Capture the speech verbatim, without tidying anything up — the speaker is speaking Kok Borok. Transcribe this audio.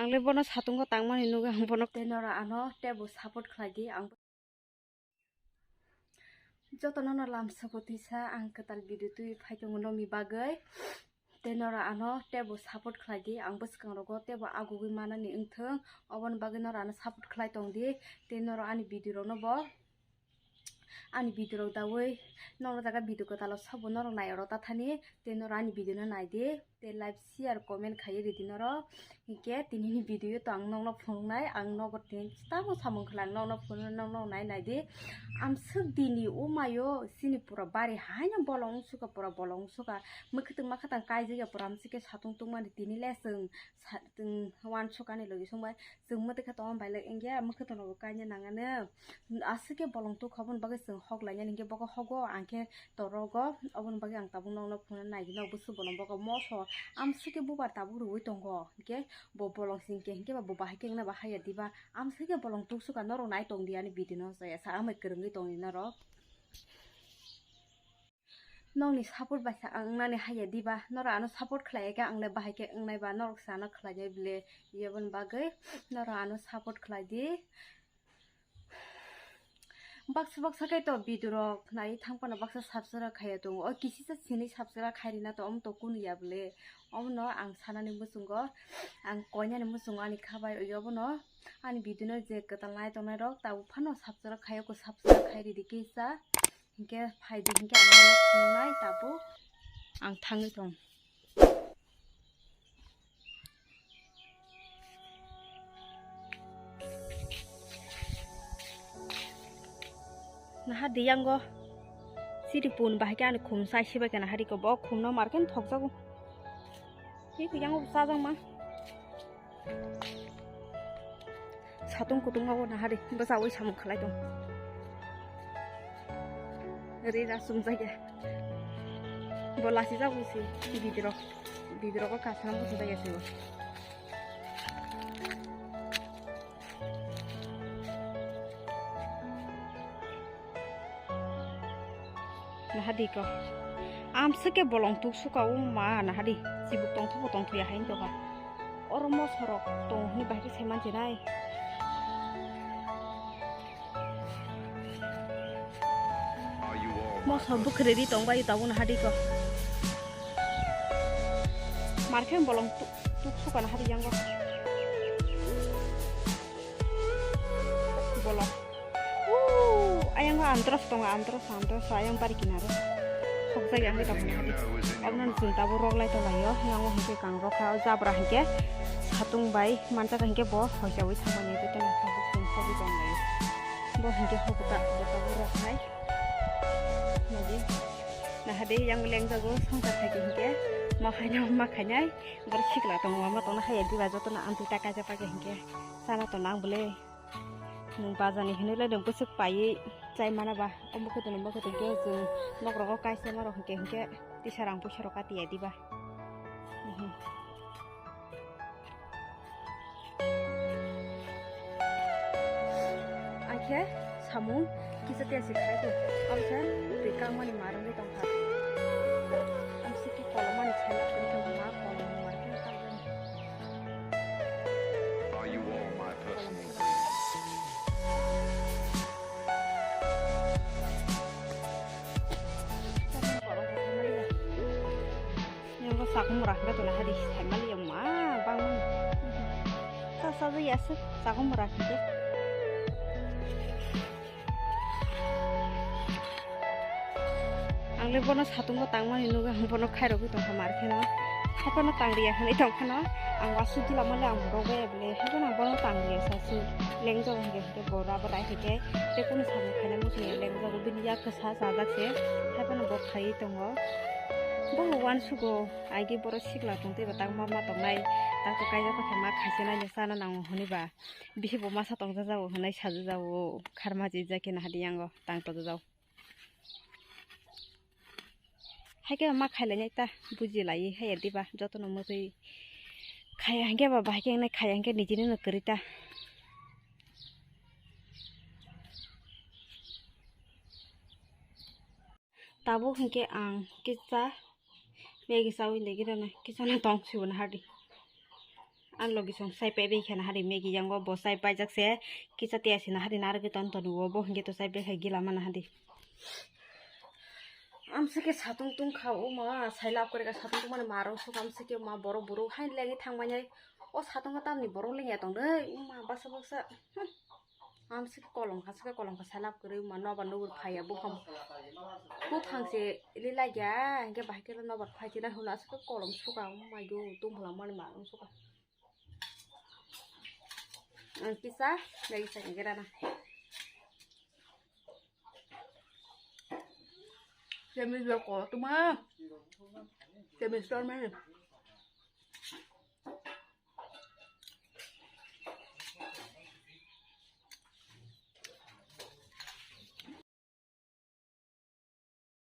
Ang le bono satungo tangmani nugwi ang bono tei noro ano teibo support khlai di ang. Jotono no lamsoko tisa ang kwtal video twi phai tongo nokni bagwi. Tei noro ano teibo support khlai di ang bwskangrogo teibo agugwi manani wngthung oboni bagwi noro ano support khlai tong di. Tei noro ani video rokno bo ani video rok dawi noro jaga video kwtalo sabo norok nai oro tathani tei noro ani video no nai di tei like share comment khaiwi ridi noro hinkhe tinini video to ang nokno phunuknai ang nogo tini tamo samung khwlai ang nokno phunuknai nokno nai nai di amswk dini umayo chini pura bari haino bolong wngsuka pura bolong wngsuka mwkhwtwng makhatang kaijak ya pura amswk khe satung tungmani tini le chwng sa- chwng wansukani logi songbai. Chwng mwtwi khe tongma bai le wngya, mwkhwtwng rokbo kaina nangani. Aswk khe bolong tukha, oboni bagwi chwng hok lainani hinkhe bogo hogo, ang khe torogo, oboni bagwi ang tabuk nokno phunuknai nai di, nok bwswk bolong bogo moso. Amswk khe bubar tabuk rwui tongo, hinkhe bo bolong singkhe hinkhe ba bo bahai khe wngna ba haya diba. Amswk khe bolong tuksuka norok nai tong di ani video no, chaya sa amai kwrwngwi tong di norok. Nokni support bai sa ang wngnani haya diba, norok ano support khlai khe ang le bahai khe wngnai ba, norok se ano khlai nai bile, yaboni bagwi norok ano support khlai di. Baksa baksa khe to video rok nai thang phano baksa subscribe khaiya tongo, o kisisa sini subscribe khai rina to omo to kunu ya bile, omo no ang sanani muchungo, ang koinani muchungo ani kha bai, obono ani video no je kwtal nai tongnai rok tabuk phano subscribe khaiya ko subscribe khai ridi kisa. Hinkhe phaidi hinkhe ang nono phunuknai tabuk ang thangwi tong. Naha di yango siri pun bahai khe ani khum sai sibai khe naha di ko bo khum no mar khe thokjago. Hi khe yango chajakma. Satung kutung o nahari bwsa ui samung khlai tong. Ri ra sumjak ya. Bo lasi jak usi bidrok. Bidrok o kasna bwsa jak ya se bo. Nahadi ko. Amswk khe bolong tuk suka o ma nahadi. Chibuk tongthobo tongthoya hai wngtokha. Oro mosorok tong hwnwi bahai khe sai mansinai. Moso bwkhrwi ri tong bai tabuk nahadi ko. Mar khe bolong tuk, tuk suka nahadi yango. Bolong. Ooh, ayang o antros tongo, antros, antros, ayang bari kinaro. Hokjak yang bai tongmani hadi. Obno chwng tabuk rok lai tonglaio, yang o hinkhe kang rok kha, o jabra hinkhe satung bai manjak hinkhe bo hoichaui thangmani, tei tei tabuk chwng hogwi tonglaio. Bo hinkhe hokjak, bo tabuk rok hai. Nahadi, nahadi, yang lengjago, songchar khaikhe hinkhe, ma khainai, ma khainai, borok sikla tongo, ma tongna haiya diba, jotono amtwi ta kaijak paikhe hinkhe, chana tongna ang bwle. Nwng bazar ni hinwi le nwng bwswk paiwi chai mana ba, omo khe nwng bo khe tongkhe chwng nok rogo kaisa ma rok hinkhe hinkhe tisa rang puisa rok kati ya diba. Mhm. Ang khe samung kisa tia se khai tong, abo khe twi kangmani ma rwngwi tongkha. Ang sikhe kolomani chai ma tongkha, ma kolomani ma khe tangmani. Are you all my personal friends? Yang ko sakung mura hingke tuna hari saimali yang ma bang. Sa sa ya se sakung mura hingke. Ang le bono satungo tangmani nugwi ang bono khairogwi tongkha mar kheno. Haiphano tangriya hinwi tongphano ang wasuk jila mole ang borok bai bole haiphano ang bono tangriya sa su lengjak hingke hingke bo rubber rai hingke tei kunu samung khaina muchungya lengjak bini yak kwsa chajak se haiphano bo khaiwi tongo. Bo uansugo agi borok sikla tong tei bo tangma ma tongnai tak to kaijak khe ma khaisa nai chana nango hwnwi ba bisi bo masa tongjajago hwnwi sajajago kharma jijak khe nahadi yango tang tojajak. Haikhe ma khailainai ta, bujilai haiya diba, jotono mwtwi khaiya hinkhe ba, bahai khe wngnai khaiya hinkhe nijini no kwrwi ta. Tabuk hinkhe ang kisa Maggie chawi legirana, kisano tong sibuna hardi. Ang logi song sai pai bai khana hari Maggie yango bo sai paijak se kisa tiya sina hari narwgwi ton ton wo bo hingke to sai bai khai gila mana hadi. Amsike satung tung kha o ma sai lab kore ka satung tung mani marong suk amsike ma borok buruk hain legi thang manya o satung tamni borok lengya tong dei o ma basa basa. Amsike kolom kha sike kolom kha sai lab kore ma nobar nubur phaiya buphang buphang se lilai ya hingke bahai khe nobar phai tina hula asike kolom suka o ma yo tung bwla mani marong suka. Ang kisa lagi sa kira na. Kami jual kau tu mah. Kami store mana?